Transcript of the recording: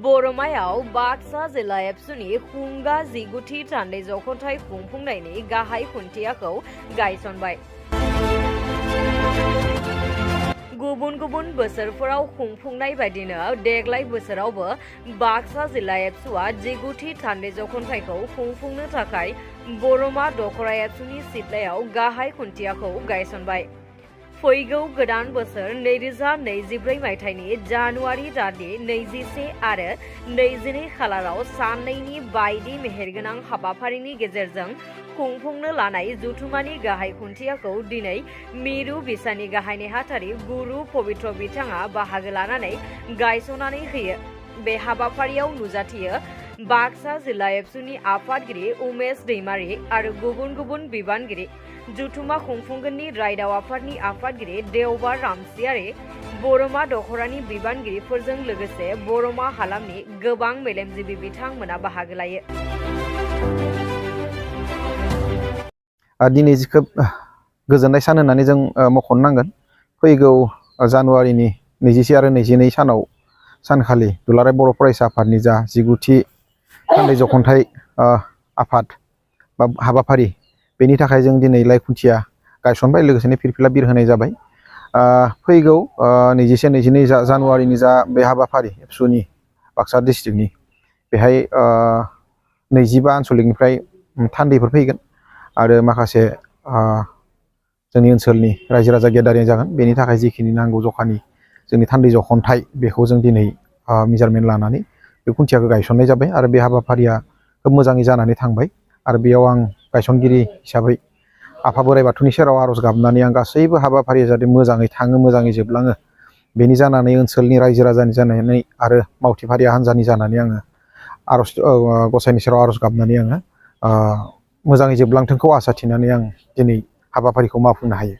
बरमायाव बाक्सा जिल्ला एबसुनि हुंगा 19थि थान्दै जख'न्थाइ खुंफुंनायनि गाहाय खुन्थियाखौ गायसनबाय। गुबुन गुबुन बोसोरफोराव खुंफुंनाय बायदिनो देग्लाय बोसोरावबो बाक्सा जिल्ला एबसुआ 19थि थान्दै जख'न्थाइखौ खुंफुंनो थाखाय बरमा दखरा एबसुनि सिथ्लायाव गाहाय खुन्थियाखौ गायसनबाय। फैगौ गोदान बोसोर 2024 मायथाइनि जानुवारि दाननि 21 आरो 22 खालाराव साननैनि बायदि मेहेरगोनां हाबाफारिनि गेजेरजों खुंफुंनो लानाय जथुमानि गाहाय खुन्थियाखौ दिनै मिरु बिसानि गाहाय नेहाथारि गुरु पबित्र बिथाङा बाहागो लानानै गायसननानै होयो। बे हाबाफारियाव नुजाथियो बाक्सा जिल्ला एबसुनि आफादगिरि उमेश दैमारी आरो गुबुन गुबुन बिबानगिरि, जथुमा खुंफुंगोननि रायदाव आफादनि आफादगिरि देवबार रामसियारि, बरमा दखरानि बिबानगिरिफोरजों लोगोसे बरमा हालामनि गोबां मेलेमजिबि बिथांमोना बाहागो लायो। दिनै खोब गोजोननाय सान होननानै जों मख'नो नांगोन। फैगौ जानुवारिनि 21 आरो 22 सानखालि दुलाराय बर' फरायसा आफादनि जा 19थि थान्दै जख'न्थाइ आफाद बा हाबाफारि, बेनि थाखाय जों दिनै लाइ खुन्थिया गायसनबाय, लोगोसेनो फिरफिला बिर होनाय जाबाय। फैगौ 21-22 जानुवारिनि जा बे हाबाफारि एबसुनि बाक्सा डिस्ट्रिक्टनि, बेहाय 25 आनसलिकनिफ्राय थान्दैफोर फैगोन आरो माखासे जोंनि ओनसोलनि रायजो राजा गेदारिं जागोन। बेनि थाखाय जिखिनि नांगौ जखानि जोंनि थान्दै जख'न्थाइ, बेखौ जों दिनै मेजारमेन्ट लानानै बे खुन्थियाखौ गायसननाय जाबाय आरो बे हाबाफारिया खोब मोजाङै जानानै थांबाय। आरो बेयाव आं गायसनगिरि हिसाबै आफा बोराइ बाथौनि सेराव आर'ज गाबनानै आं गासैबो हाबाफारिया जाहाथे मोजाङै थाङो, मोजाङै जोबलाङो, बेनि जानानै ओनसोलनि रायजो राजानि जानानै आरो मावथिफारिया हान्जानि जानानै आङो आर'ज गसाइनि सेराव आर'ज गाबनानै आङो मोजाङै जोबलांथोंखौ आसा थिनानै आं दिनै हाबाफारिखौ मावफुंनो हायो।